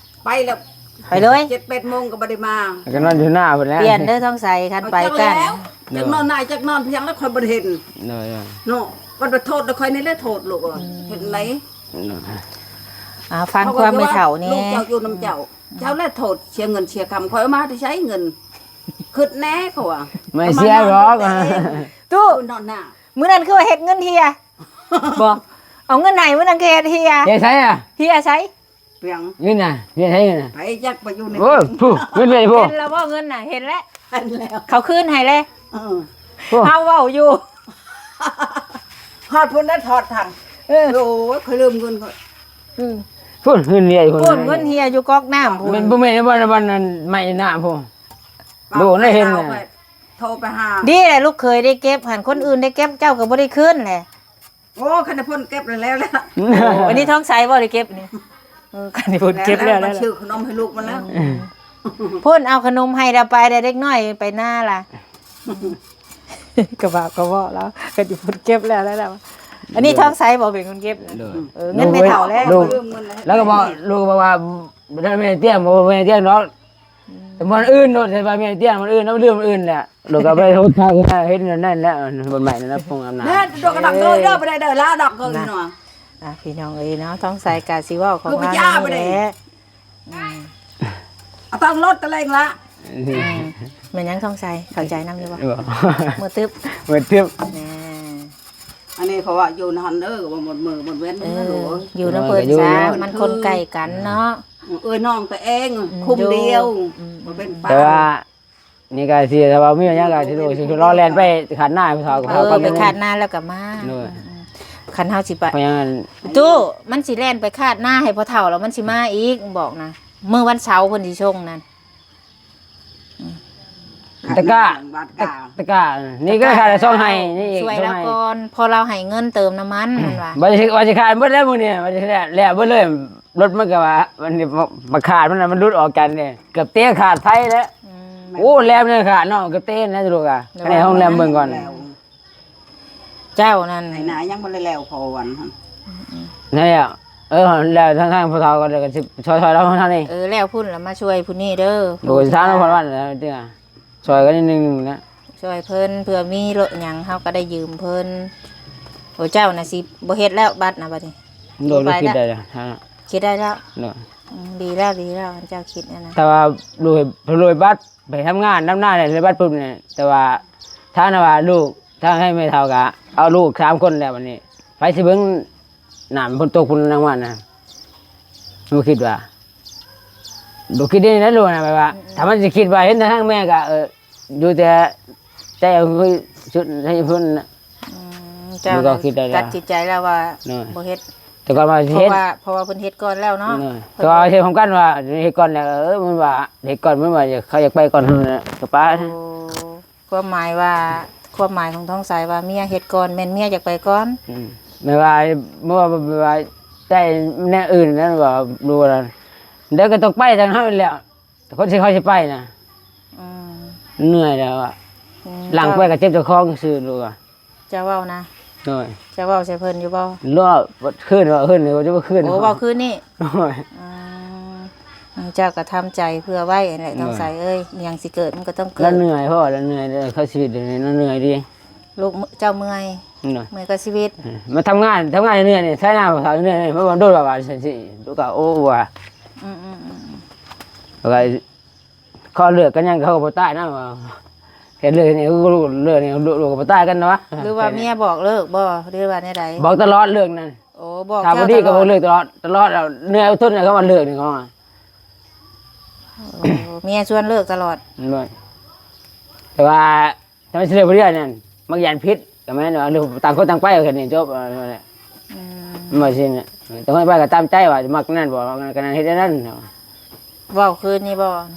ໄປແລ້ວ ໄປເລີຍ ເຈັດແປດໂມງກໍບໍ່ໄດ້ມາ ກໍນອນຢູ່ໜ້າພຸ້ນແຫຼະ ປ່ຽນເດີທອງໃສ ຄັນໄປກັນ ຈັກນອນໜ້າຈັກນອນພຽງແລ້ວ ຂ້ອຍບໍ່ໄດ້ເຫັນ ໂດຍ ເນາະ ມັນໄປໂທດນຳຂ້ອຍນີ້ແຫຼະ ໂທດລູກເອີຍ ເຮັດໃດ ອ່າ ຟັງຄວາມແມ່ເຖົ້າແດ່ ລູກເຈົ້າຢູ່ນຳເຈົ້າ ເຈົ້າແຫຼະໂທດ ເສຍເງິນເສຍຄຳ ຂ້ອຍເອົາມາແຕ່ໃສເງິນ ຄຶດແດ່ ເຂົາວ່າ ບໍ່ເສຍດອກ ຕູ້ ນອນໜ້າ ມື້ນັ້ນຄືວ່າເຮັດເງິນເຮຍ ບໍ່ ເອົາເງິນໃຫ້ມື້ນັ້ນຄືເຮັດເຮຍ ເຮຍໃສອະ ເຮຍໃສ ເປັນຫຍັງ ເງິນນະ ເຮຍໃສເງິນນະ ໃຜຈັກໄປຢູ່ໃນ ໂອ້ຍ ຜູ້ ເງິນເປັນຜູ້ ເຫັນແລ້ວບໍ່ເງິນນະ ເຫັນແລ້ວ ເຫັນແລ້ວ ເຂົາຄືນໃຫ້ແລ້ວ ເອີ ຜູ້ ເຮົາເວົ້າຢູ່ ຮອດພຸ້ນນະ ທອດຖັງ ເອີ ໂອ້ຍ ຂ້ອຍລືມເງິນຂ້ອຍ ອືມ ພຸ້ນເງິນເຮຍພຸ້ນ ພຸ້ນເງິນເຮຍຢູ່ກອກນ້ຳພຸ້ນ ແມ່ນບໍ່ແມ່ນບ່ອນ ບ່ອນນັ້ນໄມ້ນ້ຳພຸ້ນ ລູກໄດ້ເຫັນນະ ໂທໄປຫາ ດີແຫຼະ ລູກເຂີຍໄດ້ເກັບຫັ້ນ ຄົນອື່ນໄດ້ເກັບ ເຈົ້າກໍບໍ່ໄດ້ຄືນແຫຼະ ໂອ້ ຄັນໄດ້ພົ້ນເກັບແລ້ວແຫຼະ ໂອ້ ອັນນີ້ທອງໃສບໍ່ໄດ້ເກັບນີ້ ເອີ ຄັນໄດ້ພົ້ນເກັບແລ້ວ ແລ້ວ ແລ້ວ ຊື້ຂະໜົມໃຫ້ລູກມັນແລ້ວ ອືມ ພົ້ນເອົາຂະໜົມໃຫ້ແລ້ວໄປ ແລ້ວເດັກນ້ອຍໄປນາລະ ກະບາກະເວາະແລ້ວ ຄັນໄດ້ພົ້ນເກັບແລ້ວ ແລ້ວ ແລ້ວ ອັນນີ້ທອງໃສບໍ່ເປັນຄົນເກັບ ໂດຍ ເອີ ເງິນແມ່ເຖົ້າແລ້ວ ລູກ ແລ້ວກໍບອກ ລູກກໍບອກວ່າ ບໍ່ໄດ້ແມ່ນຕຽງ ບໍ່ແມ່ນຕຽງດອກ ອືມ ແຕ່ບ່ອນອື່ນໂລດ ແຕ່ວ່າແມ່ນຕຽງບ່ອນອື່ນ ເອົາເລື່ອງບ່ອນອື່ນແຫຼະ ໂລດກໍໄປໂທດທາງເຮັດແນວນັ້ນແຫຼະ ບ່ອນໃໝ່ນັ້ນນະ ພົງອຳນາດ ແມ່ນດອກກະດັງເດີເດີ ບໍ່ໄດ້ເດີລາດອກເກີນເນາະ ອ່ະ ພີ່ນ້ອງເອີຍເນາະ ທອງໃສກະຊິເວົ້າຂອງລາວນີ້ແຫຼະ ອືມ ເອົາຕັ້ງລົດຕະແລງລະ ອືມ ແມ່ນຫຍັງທອງໃສ ເຂົ້າໃຈນຳຢູ່ບໍ່ ບໍ່ ມືຕຶບ ມືຕຶບ ແນ່ ອັນນີ້ເຂົາວ່າຢູ່ຫັ້ນເດີ ບໍ່ໝົດມື້ໝົດເວັນ ເອີ ຢູ່ນຳເພິ່ນຊະ ມັນຄົນໃກ້ກັນເນາະ ເອື້ອຍນ້ອງຕົວເອງ ອືມ ຄຸ້ມດຽວ ອືມ ບໍ່ເປັນປານ ແຕ່ວ່າ ນີ້ກໍຊິ ຖ້າວ່າມີຫຍັງກໍຊິ ຊິລໍແລ່ນໄປຄາດນາໃຫ້ເຖົ້າ ເອີ ໄປຄາດນາແລ້ວກໍມາ ໂດຍ ອືມ ຄັນເຮົາຊິໄປ ເພາະຫຍັງ ຕູ້ ມັນຊິແລ່ນໄປຄາດນາໃຫ້ພໍ່ເຖົ້າ ແລ້ວມັນຊິມາອີກ ບອກນະ ມື້ວັນເສົາເພິ່ນຊິສົ່ງນັ້ນ ອືມ ຕະກ້າ ຕະ ຕະກ້າ ນີ້ກໍຂາດສອງໄຮ່ ນີ້ອີກ ຊ່ວຍລາວກ່ອນ ເພາະລາວໃຫ້ເງິນເຕີມນ້ຳມັນ ມັນວ່າ ວ່າຊິ ວ່າຊິຂາຍເບິດແລ້ວມື້ນີ້ ວ່າຊິແລ່ນ ແລ່ນເບິດເລີຍ ລົດມັນກໍວ່າ ມັນ ບັກຂາດມັນນະ ມັນຫຼຸດອອກຈາກນີ້ ເກືອບເຕະຂາດໄທແລ້ວ ອືມ ໂອ້ ແລ່ນມັນຂາດເນາະ ເກືອບເຕະນະລູກອະ ໃຫ້ຫ້ອງແລ່ນເບິ່ງກ່ອນ ເຈົ້ານັ້ນ ໄຖນາຍັງບໍ່ໄດ້ແລ້ວ ພໍວັນຫັ້ນ ອືມໆ ນັ້ນແຫຼະ ເອີ ແລ້ວທາງ ທາງຜູ້ເຖົ້າກໍເລີຍ ກໍຊິຊ່ອຍໆລາວທາງນີ້ ເອີ ແລ້ວພຸ້ນລະມາຊ່ວຍຜູ້ນີ້ເດີ ໂດຍ ທາງນະຄອນວັນແລ້ວເທື່ອ ຊ່ອຍກັນນິດໜຶ່ງນະ ຊ່ອຍເພິ່ນ ເພື່ອມີລົດຫຍັງເຮົາກໍໄດ້ຢືມເພິ່ນ ໂອ ເຈົ້ານະຊິບໍ່ເຮັດແລ້ວບັດນະບັດນີ້ ໂດຍ ບໍ່ໄປແລ້ວ ຄິດໄດ້ແລ້ວ ຄິດໄດ້ແລ້ວ ໂດຍ ອືມ ດີແລ້ວ ດີແລ້ວ ເຈົ້າຄິດນັ້ນນະ ແຕ່ວ່າໂດຍ ໂດຍບັດໄປທຳງານນຳນາແລ້ວ ໂດຍບັດປຶບນີ້ ແຕ່ວ່າຖ້ານະວ່າລູກ ຖ້າໃຫ້ແມ່ເຖົ້າກໍເອົາລູກສາມຄົນແລ້ວບັດນີ້ ໃຜຊິເບິ່ງ ນ້ຳມັນຕົກພຸ້ນນະ ນ້ຳມັນນະ ບໍ່ຄິດວ່າ ບໍ່ຄິດໄດ້ນະລູກນະ ແບບວ່າ ອືມໆ ຖ້າມັນຊິຄິດວ່າເຫັນແຕ່ທາງແມ່ກໍ ເອີ ຢູ່ແຕ່ໃຈເອົາຄືຊຸດໃຫ້ເພິ່ນນະ ອືມ ເຈົ້າ ມັນກໍຄິດໄດ້ແລ້ວ ຕັດສິນໃຈແລ້ວວ່າ ໂດຍ ບໍ່ເຮັດ ແຕ່ກ່ອນວ່າຊິເຮັດ ເພາະວ່າ ເພາະວ່າເພິ່ນເຮັດກ່ອນແລ້ວເນາະ ໂດຍ ແຕ່ວ່າເຮັດພ້ອມກັນວ່າເຮັດກ່ອນແລ້ວ ເອີ ມັນວ່າເຮັດກ່ອນ ມັນວ່າເຂົາຢາກໄປກ່ອນນະ ກໍໄປ ໂອ້ ຄວາມໝາຍວ່າ ຄວາມໝາຍຂອງທອງໃສວ່າເມຍເຮັດກ່ອນ ແມ່ນເມຍຢາກໄປກ່ອນ ອືມ ແມ່ນວ່າ ບໍ່ວ່າ ແມ່ນວ່າ ແຕ່ແນວອື່ນນັ້ນວ່າ ຮູ້ວ່າ ແລ້ວກໍຕ້ອງໄປທາງເຮົາແລ້ວ ແຕ່ຄົນທີ່ເຂົາຊິໄປນະ ອືມ ເມື່ອຍແລ້ວອະ ອືມ ຫຼັງໄປກໍເຈັບເຈົ້າຂອງຊື່ ຮູ້ວ່າ ເຈົ້າເວົ້ານະ ໂດຍ ເຈົ້າເວົ້າໃສ່ເພິ່ນຢູ່ບໍ່? ລອບ ຄືນ ເວົ້າຄືນນີ້ ວ່າຈະບໍ່ຄືນ ໂອ້ ເວົ້າຄືນນີ້ ໂດຍ ອືມ ເຈົ້າກໍທຳໃຈເພື່ອໄວ້ຫັ້ນແຫຼະ ໂດຍ ທອງໃສເອີຍ ອີຫຍັງຊິເກີດມັນກໍຕ້ອງເກີດ ລາວເມື່ອຍ ເພາະວ່າລາວເມື່ອຍເດ້ ເຂົາຊີວິດດຽວນີ້ລາວເມື່ອຍເດ້ ລູກເຈົ້າເມື່ອຍ ໂດຍ ເມື່ອຍກັບຊີວິດ ເອີ ມາທຳງານ ທຳງານເມື່ອຍນີ້ ໃຊ້ໜ້າເຂົາເມື່ອຍນີ້ ເພາະວ່າໂດນວ່າວ່າຊັ້ນຊີ້ ລູກກໍໂອ້ວ່າ ອືມໆໆ ແລ້ວກໍ ຂໍເລີກກັນຫຍັງເຂົາກໍບໍ່ຕາຍນະວ່າ ແຄ່ເລີກນີ້ ເລີກນີ້ ລູກກໍບໍ່ຕາຍກັນນະວະ ຫຼືວ່າເມຍບອກເລີກບໍ່ ຫຼືວ່າແນວໃດ? ບອກຕະຫຼອດເລື່ອງນັ້ນ ໂອ້ ບອກ ຖ້າບໍ່ດີກໍບອກເລີກຕະຫຼອດ ຕະຫຼອດ ເໜື່ອຍທົນເຂົາວ່າເລີກນີ້ເຂົາວ່າ ໂອ້ ເມຍຊວນເລີກຕະຫຼອດ ໂດຍ ແຕ່ວ່າ ຖ້າມັນຊິເລີກຜູ້ດຽວນັ້ນ ມັກຢ້ານຜິດ ກໍແມ່ນວ່າ ຕ່າງຄົນຕ່າງໄປ ແຄ່ນີ້ຈົບ ອືມ ມັນວ່າຊີ້ນະ ແຕ່ຄົນໄປກໍຕາມໃຈວ່າມັກນັ້ນບໍ່ ມັກນັ້ນເຮັດແນວນັ້ນ ເວົ້າຄືນນີ້ບໍ່? ອືມ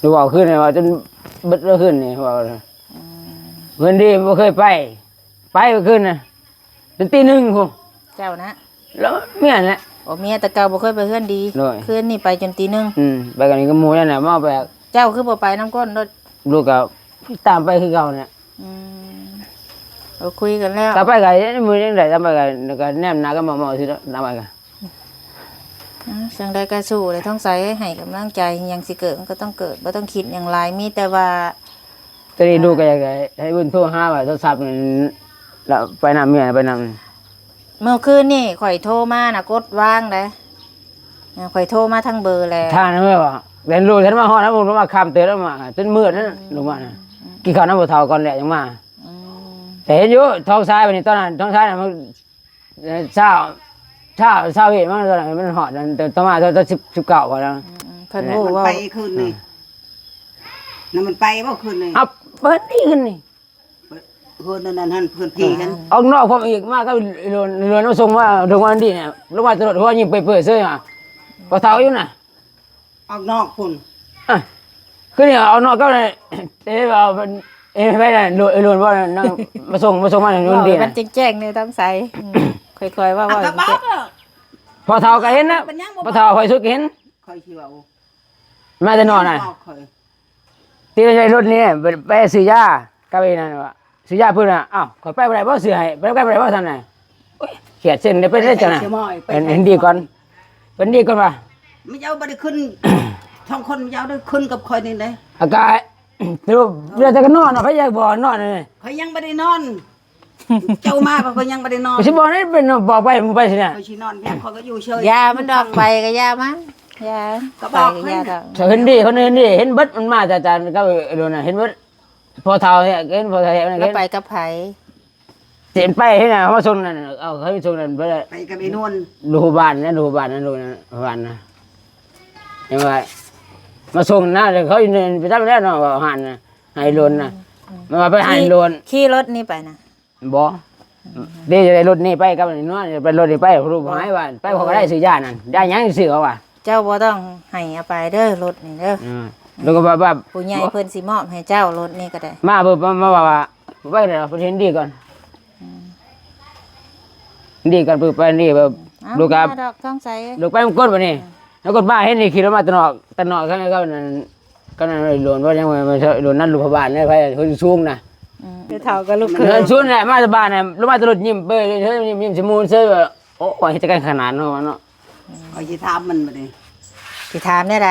ເວົ້າຄືນນີ້ ເວົ້າຈົນເບິດຄືນນີ້ ເວົ້າ ອືມ ເພິ່ນດີບໍ່ເຄີຍໄປ ໄປມື້ຄືນນະ ຈົນຕີໜຶ່ງພຸ້ນ ເຈົ້ານະ ແລ້ວເມຍແຫຼະ ໂອ້ ເມຍແຕ່ເກົ່າບໍ່ເຄີຍໄປເຮືອນດີ ໂດຍ ຄືນນີ້ໄປຈົນຕີໜຶ່ງ ອືມ ໄປກັນກັບໝູ່ນັ້ນນະ ເມົາໄປ ເຈົ້າຄືບໍ່ໄປນຳຄົນໂລດ? ລູກກໍຕາມໄປຄືເກົ່າແຫຼະ. ອືມ ເອີ ຄຸຍກັນແລ້ວ ຕາມໄປກໍມື້ຈັ່ງໃດ ຕາມໄປກໍ ກໍແນມໜ້າກັນເໝາະໆ ຊິຕາມໄປກໍ ອ່າ ຈັ່ງໃດກໍສູ້ແຫຼະ ທອງໃສ ໃຫ້ກຳລັງໃຈ. ຫຍັງຊິເກີດມັນກໍຕ້ອງເກີດ ບໍ່ຕ້ອງຄິດຫຍັງຫຼາຍ ມີແຕ່ວ່າ ຕອນນີ້ລູກກໍຢາກໃຫ້ເພິ່ນໂທຫາວ່າໂທລະສັບນັ້ນ ລະໄປນຳ ເມຍໄປນຳ. ເມື່ອຄືນນີ້ຂ້ອຍໂທມານະ ກົດວາງເດ້. ເອີ ຂ້ອຍໂທມາທາງເບີແລ້ວ ທ່ານເອີວ່າ ແລ່ນໂລດ ທ່ານມາຮອດ ແລ້ວມາຂ້າມເຕີນ ແລ້ວມາຈົນມືດນັ້ນ ອືມ ລົງມານະ ອືມ ກິນເຂົ້ານຳພໍ່ເຖົ້າກ່ອນແຫຼະ ຈັ່ງມາ. ອືມ ແຕ່ເຫັນຢູ່ທອງຊາຍ ບັດນີ້ຕອນນັ້ນທອງຊາຍນະ ມັນ ເອີ ຊາວ ຊາວ ຊາວເວດ ມັນ ມັນຮອດນັ້ນ ແຕ່ຕໍ່ມາ ຕອນ ຕອນສິບ ສິບເກົ້າພຸ້ນນະ. ອືມ ອືມ ເພິ່ນຮູ້ ເອີ ເວົ້າ ມັນໄປຄືນນີ້ ອືມ ນະ ມັນໄປບໍ່ຄືນນີ້? ເອົາ ເປີດນີ້ຄືນນີ້ ເພິ່ນ ເຮືອນນັ້ນຫັ້ນ ເພື່ອນພີ່ຫັ້ນ ອອກນອກພ້ອມອີກ ມາກັບເຮືອນ ເຮືອນມາສົ່ງມາ ໂທມານີ້ນະ ລົງມາຈະໂດດ ຫົວຍິ້ມເປີຍໆເຊີຍ ພໍ່ເຖົ້າຢູ່ນະ. ອອກນອກພຸ້ນ ອ່ະ ຄືນີ້ອອກນອກກັບ ເອີ ວ່າເພິ່ນ ເອີ ໄປນັ້ນ ໂລດ ໂລດບໍ່ນັ້ນ ມາສົ່ງ ມາສົ່ງມາຢູ່ນີ້ນະ ມັນແຈ້ງໆ ແດ່ທອງໃສ. ອືມ ຄ່ອຍໆ ເວົ້າ ເວົ້າ ກໍບອກ ພໍ່ເຖົ້າກໍເຫັນນະ ເປັນຫຍັງບໍ່ບອກ ພໍ່ເຖົ້າຂ້ອຍສຸດກໍເຫັນ ຂ້ອຍຊິເວົ້າ ມາແຕ່ນອນນະ ບອກຂ້ອຍ ຕິດໃນລົດນີ້ ໄປ ໄປຊື້ຢາກັບໄອ້ນັ້ນວ່າ ຊື້ຢາເພິ່ນວ່າ ອ້າວ ຂ້ອຍໄປບໍ່ໄດ້ບໍ່ຊື້ໃຫ້ ໄປ ໄປບໍ່ໄດ້ບໍ່ຊັ້ນນະ. ໂອ້ຍ ຂຽດເສັ້ນໄດ້ ໄປໄດ້ຈັ່ງນະ ເຫັນ ເຫັນດີກ່ອນ ເຫັນດີກ່ອນວ່າ ເຈົ້າບໍ່ໄດ້ຂຶ້ນ ສອງຄົນ ເຈົ້າໄດ້ຂຶ້ນກັບຂ້ອຍນີ້ເດ້ ອາກາ ແຕ່ກໍນອນເນາະ ໃຜຢາກບໍ່ນອນນີ້ ຂ້ອຍຍັງບໍ່ໄດ້ນອນ ເຈົ້າມາກໍຂ້ອຍຍັງບໍ່ໄດ້ນອນ ຊິບອກໃຫ້ເປັນບອກໄປ ໄປຊິນະ ຂ້ອຍຊິນອນພຽງ ຂ້ອຍກໍຢູ່ເສີຍ ຢ່າມັນດອກ ໄປກໍຢ່າມັນ ຢ່າ ກໍບອກ ໄປກໍຢ່າດອກ ເຫັນດີ ເພິ່ນເຫັນດີ ເຫັນເບິດ ມັນມາຈາກ ຈາກ ກັບໂດນນະ ເຫັນເບິດ ພໍ່ເຖົ້າເຫັນ ພໍ່ເຖົ້າເຫັນ ແລ້ວໄປກັບໃຜ ຊິໄປໃຫ້ນະ ເຂົາມາສົ່ງນັ້ນ ເອົາ ເຂົາມາສົ່ງນັ້ນ ໄປ ໄປກັບໄອ້ນວນ ລູກບ້ານນະ ລູກບ້ານນະ ລູກບ້ານນະ ເຫັນວ່າມາສົ່ງນະ ເຂົາຢູ່ໃນ ໄປຕາມແລ້ວເນາະ ຮ້ານນະ ໃຫ້ໂລນນະ ອືມ ມັນວ່າໄປໃຫ້ໂລນ ຂີ່ ຂີ່ລົດນີ້ໄປນະ ບໍ່ ອືມ ເດ້ ຈະໄດ້ລົດນີ້ໄປກັບນວນ ໄປລົດນີ້ໄປ ຮູ້ບໍ່ໃຫ້ວ່າ ໄປ ເອີ ເຂົາກໍໄດ້ຊື້ຢານັ້ນ ຢາຫຍັງຊື້ເຂົາວ່າ ເຈົ້າບໍ່ຕ້ອງໃຫ້ເອົາໄປເດີ ລົດນີ້ເດີ ອືມ ແລ້ວກໍວ່າ ວ່າ ຜູ້ໃຫຍ່ເພິ່ນຊິມອບໃຫ້ເຈົ້າ ລົດນີ້ກໍໄດ້ ມາເພິ່ນ ມາ ມາວ່າ ວ່າ ບໍ່ໄປແລ້ວ ເພິ່ນເຫັນດີກ່ອນ ອືມ ເຫັນດີກ່ອນ ປຶບໄປນີ້ແບບ ເອົ້າ ລູກກັບ ມາດອກ ທອງໃສ ລູກໄປນຳກົດບັດນີ້ ອືມ ແລ້ວກົດມາເຫັນນີ້ຂີ່ລົດມາຕະໜອກ ຕະໜອກກັນ ກັບນັ້ນ ກັບນັ້ນໂລນ ວ່າຍັງວ່າໂລນນັ້ນ ລູກພະບານເດ້ ໄປເຮືອນສູງນະ ອືມ ໄປເຖົ້າກັບລູກເຂີຍ ເຮືອນສູງແຫຼະ ມາແຕ່ບ້ານນະ ລົງມາແຕ່ລົດຍິ້ມເປີຍ ເອີ ຍິ້ມ ຍິ້ມສະໝູນເຊີຍ ໂອ້ຍ ເຮັດຈັກກັນຂະໜາດເນາະ ເນາະ ຂ້ອຍຊິຖາມມັນບັດນີ້ ຊິຖາມແນວໃດ?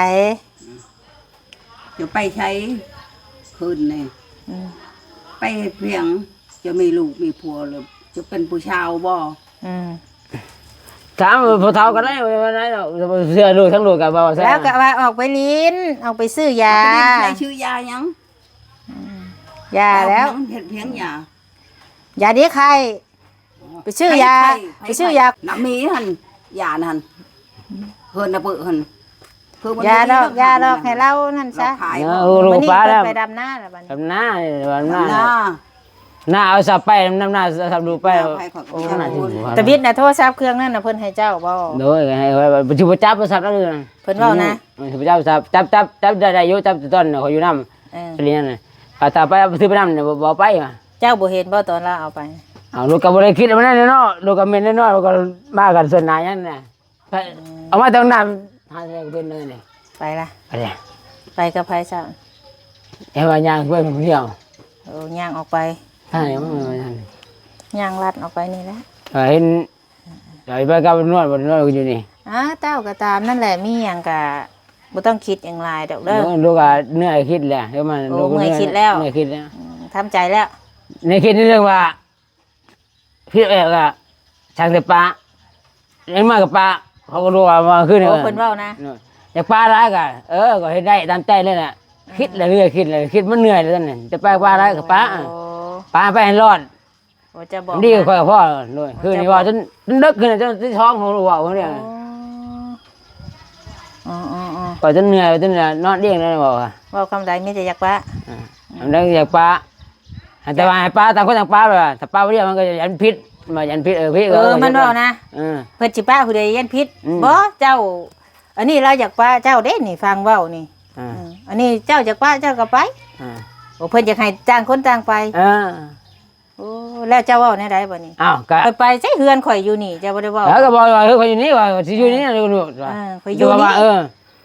ເຈົ້າໄປໃສຄືນນີ້? ອືມ ໄປເຮັດພຽງ ເຈົ້າມີລູກມີຜົວແລ້ວ ເຈົ້າເປັນຜູ້ຊາວບໍ່? ອືມ ຖາມຜູ້ເຖົ້າກໍໄດ້ ບໍ່ໄດ້ດອກ ເຊື່ອລູກ ທັງລູກກໍເວົ້າຊະ ແລ້ວກໍວ່າອອກໄປຫຼິ້ນ ອອກໄປຊື້ຢາ ໄປຊື້ຢາຫຍັງ? ອືມ ຢາແລ້ວ ເຮັດພຽງຢາ ຢາດີໄຂ້ ໄປຊື້ຢາ ໄປຊື້ຢາ ນຳມີຫັ້ນ ຢານັ້ນ ເຮືອນນະປຶຫັ້ນ ຄືມັນຢາດອກ ຢາດອກ ໃຫ້ລາວນັ້ນຊະ ເອີ ລູກປາແລ້ວ ໄປດຳນາແລ້ວບັດນີ້ ດຳນາ ດຳນາ ນາເອົາສັບໄປ ນຳນາສັບດູໄປ ໂອ້ ຕະບິດນະ ໂທລະສັບເຄື່ອງນັ້ນນະ ເພິ່ນໃຫ້ເຈົ້າບໍ່? ໂດຍ ໃຫ້ ຊິບໍ່ຈັບໂທລະສັບນັ້ນ ເພິ່ນເວົ້ານະ ຊິບໍ່ຈັບໂທລະສັບ ຈັບ ຈັບ ຈັບໄດ້ ໄດ້ຢູ່ ຈັບຕອນຂ້ອຍຢູ່ນຳ ເອີ ເປັນຫຍັງນະ ຖ້າໄປ ເອົາໄປ ຊື້ໄປນຳນີ້ ບໍ່ ບໍ່ໄປຫວາ ເຈົ້າບໍ່ເຫັນບໍ່ຕອນລາວເອົາໄປ? ເອົາ ລູກກໍບໍ່ໄດ້ຄິດວ່ານັ້ນເນາະ ລູກກໍແມ່ນນ້ອຍໆ ກໍມາກັນສ່ວນໜ້າຫຍັງນະ ອືມ ເອົາມາແຕ່ນ້ຳ ຫາແຕ່ເພິ່ນເລີຍນີ້ ໄປລະ ໄປລະ ໄປກັບໃຜຊະ? ແຕ່ວ່າຍ່າງໄປຜູ້ດຽວ ໂອ້ ຍ່າງອອກໄປ ໃຊ່ ຍ່າງລັດອອກໄປນີ້ແຫຼະ ເຫັນ ໄປ ໄປກັບນວດ ບໍ່ນວດກໍຢູ່ນີ້ ອ້າ ເຈົ້າກໍຕາມນັ້ນແຫຼະ ມີຫຍັງກໍບໍ່ຕ້ອງຄິດຫຍັງຫຼາຍດອກເດີ ເອີ ລູກກໍເມື່ອຍຄິດແຫຼະ ເອີ ມັນ ໂອ້ ເມື່ອຍຄິດແລ້ວ ເມື່ອຍຄິດແລ້ວ ອືມ ທຳໃຈແລ້ວ ໃນຄິດໃນເລື່ອງວ່າ ຜິດແລ້ວກໍຊ່າງແຕ່ປະ ຍັງມາກໍປະ ເຂົາກໍຮູ້ວ່າ ວ່າຄືນີ້ ໂອ້ ເພິ່ນເວົ້ານະ ເອີ ຢາກປະຫຼາຍກໍ ເອີ ກໍເຮັດໄດ້ຕາມໃຈເລີຍແຫຼະ ອືມ ຄິດແລ້ວເລື່ອຍ ຄິດແລ້ວ ຄິດມັນເມື່ອຍແລ້ວຕອນນີ້ ແຕ່ໄປປະຫຼາຍກໍປະ ໂອ້ ປະໄປໃຫ້ລອດ ໂອ້ ເຈົ້າບອກ ດີຂ້ອຍກໍພໍໂດຍ ຄືນີ້ເວົ້າຈົນ ຈົນເດິກຄືນີ້ ຈົນຕີສອງ ເວົ້າຄົນດຽວ ໂອ້ ອໍໆໆ ຂ້ອຍຈົນເມື່ອຍ ຈົນນອນເອງແລ້ວເວົ້າ ເວົ້າຄຳໃດມີແຕ່ຢາກປະ ອ່າ ອືມ ຄຳໃດຢາກປະ ແຕ່ວ່າໃຫ້ປະຕ່າງຄົນຕ່າງປະ ແບບວ່າຖ້າປະຜູ້ດຽວມັນກໍຢ້ານຜິດ ວ່າຢ້ານຜິດ ເອີ ຜິດ ເອີ ມັນເວົ້ານະ ເອີ ເພິ່ນຊິປະຜູ້ໃດຢ້ານຜິດ ອືມ ບໍ່ ເຈົ້າ ອັນນີ້ລາວຢາກປະເຈົ້າເດ້ນີ້ ຟັງເວົ້ານີ້ ອ່າ ອືມ ອັນນີ້ເຈົ້າຢາກປະເຈົ້າກໍໄປ ອ່າ ໂອ້ ເພິ່ນຢາກໃຫ້ຕ່າງຄົນຕ່າງໄປ ອ່າ ໂອ້ ແລ້ວເຈົ້າເວົ້າແນວໃດບັດນີ້? ອ້າວ ກໍ ຂ້ອຍໄປໃສ ເຮືອນຂ້ອຍຢູ່ນີ້ ເຈົ້າບໍ່ໄດ້ເວົ້າ ເອີ ກໍບອກວ່າ ເອີ ຂ້ອຍຢູ່ນີ້ ວ່າຊິຢູ່ນີ້ ເອີ ຂ້ອຍຢູ່ນີ້ ວ່າ ເອີ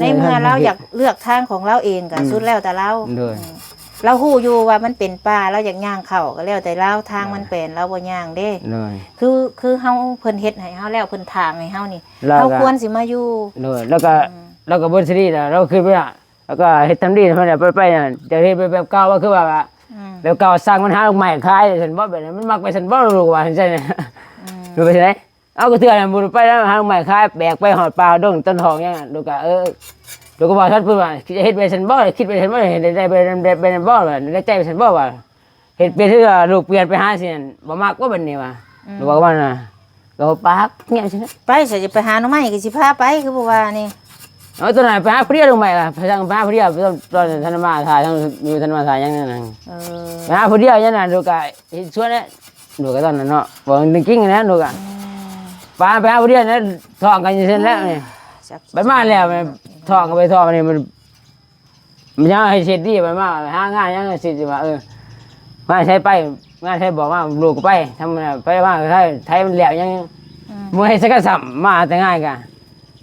ໃນເມື່ອລາວຢາກເລືອກທາງຂອງລາວເອງ ກໍ ອືມ ສຸດແລ້ວແຕ່ລາວ ໂດຍ ອືມ ລາວຮູ້ຢູ່ວ່າມັນເປັນປ່າ ລາວຢາກຍ່າງເຂົ້າກໍແລ້ວແຕ່ລາວ ທາງມັນແປນ ໂດຍ ລາວບໍ່ຍ່າງເດ້ ໂດຍ ຄື ຄືເຮົາ ເພິ່ນເຮັດໃຫ້ເຮົາແລ້ວ ເພິ່ນຖາງໃຫ້ເຮົານີ້ ລາວກໍ ເຮົາຄວນຊິມາຢູ່ ໂດຍ ລາວກໍ ອືມ ລາວກໍບໍ່ຊິດີນະ ລາວຄິດວ່າ ລາວກໍເຮັດທຳດີຫັ້ນແຫຼະ ໄປ ໄປນັ້ນ ຈະເຮັດແບບເກົ່າວ່າ ຄືວ່າ ອືມ ແບບເກົ່າ ສ້າງມັນຫາດອກໄມ້ຂາຍຊັ້ນບໍ່ ແບບນັ້ນ ມັນມັກໄປຊັ້ນບໍ່ ລູກວ່າຊັ້ນ ອືມ ລູກໄປຊັ້ນໃດ ເອົາ ກໍເທື່ອນັ້ນບໍ່ໄດ້ໄປແລ້ວ ຫາດອກໄມ້ຂາຍ ແບກໄປຮອດປ່າດອງຕົ້ນຫອກຫຍັງ ລູກກໍ ເອີ ລູກກໍວ່າຊັ້ນ ເພິ່ນວ່າ ຄິດເຮັດໄປຊັ້ນບໍ່ ຄິດໄປຊັ້ນບໍ່ ເຮັດໄດ້ໄປ ໄປ ໄປນັ້ນບໍ່ ໄດ້ໃຈໄປຊັ້ນບໍ່ວ່າ ເຮັດເປັນຄືວ່າລູກປ່ຽນໄປຫາຊີ້ນັ້ນ ບໍ່ມັກວ່າບັດນີ້ວ່າ ອືມ ລູກວ່າປະມານນັ້ນ ກໍບໍ່ປາກ ງຽບຊີ້ນະ ໄປ ຊິໄປຫາໜໍ່ໄມ້ກໍຊິພາໄປ ຄືບໍ່ວ່ານີ້ ເອົາ ຕອນນັ້ນໄປຫາຜູ້ດຽວໜໍ່ໄມ້ລະ ໄປທາງ ໄປຫາຜູ້ດຽວ ຕອນ ຕອນທັນມາຖ່າຍ ທາງຢູ່ທັນມາຖ່າຍຫຍັງນັ້ນນະ ເອີ ໄປຫາຜູ້ດຽວຫຍັງນັ້ນ ລູກກໍເຮັດສວນແຫຼະ ລູກກໍຕອນນັ້ນເນາະ ເວົ້າເລື່ອງຈິງນະ ລູກກໍ ອືມ ໄປ ໄປຫາຜູ້ດຽວນັ້ນ ທ້ອງກັນຢູ່ຊັ້ນແຫຼະນີ້ ຈັກ ໄປມາແລ້ວ ທ້ອງກໍໄປທ້ອງນີ້ ມັນ ມັນຍັງໃຫ້ເສດດີ ໄປມາຫາງານຫຍັງຊິວ່າ ເອີ ງານໃສໄປ ງານໃສບອກມາ ລູກກໍໄປ ທຳໄປມາໄທ ໄທມັນແລ້ວຍັງ ອືມ ບໍ່ເຮັດສັກກະຊ້ຳ ມາແຕ່ງານກະ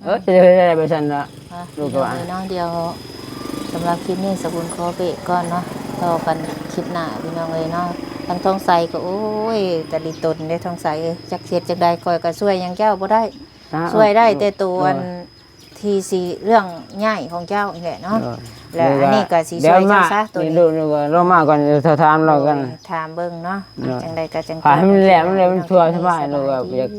ເອີ ອືມ ຈະໄດ້ໄປຊັ້ນລະ ອ່ະ ລູກກໍວ່າ ພີ່ນ້ອງເອີຍເນາະ ດຽວສຳລັບຄລິບນີ້ ສະບຸນຂໍເບຣກກ່ອນເນາະ ຕໍ່ກັນຄລິບໜ້າ ພີ່ນ້ອງເອີຍເນາະ ທາງທອງໃສກໍ ໂອ້ຍ ຕະລິຕົນເດ້ ທອງໃສເອີຍ ຈັກເຮັດຈັ່ງໃດ ຂ້ອຍກໍຊ່ວຍຫຍັງເຈົ້າບໍ່ໄດ້ ອ່າ ຊ່ວຍໄດ້ແຕ່ໂຕ ໂດຍ ອັນ ທີ່ຊິເລື່ອງຍ້າຍຂອງເຈົ້ານີ້ແຫຼະເນາະ ໂດຍ ແລະ ໂດຍ ອັນນີ້ກໍຊິຊ່ວຍເຈົ້າຊະ ໂຕນີ້ ໂດຍ ໂດຍ ລົງມາກ່ອນ ຈະຖາມລາວກ່ອນ ໂດຍ ຖາມເບິ່ງເນາະ ໂດຍ ຈັ່ງໃດກໍຈັ່ງໃຫ້ມັນແຫຼະ ມັນເປັນທົ່ວສະບາຍ ໂດຍ ສະບາຍດີ ກໍຢາກ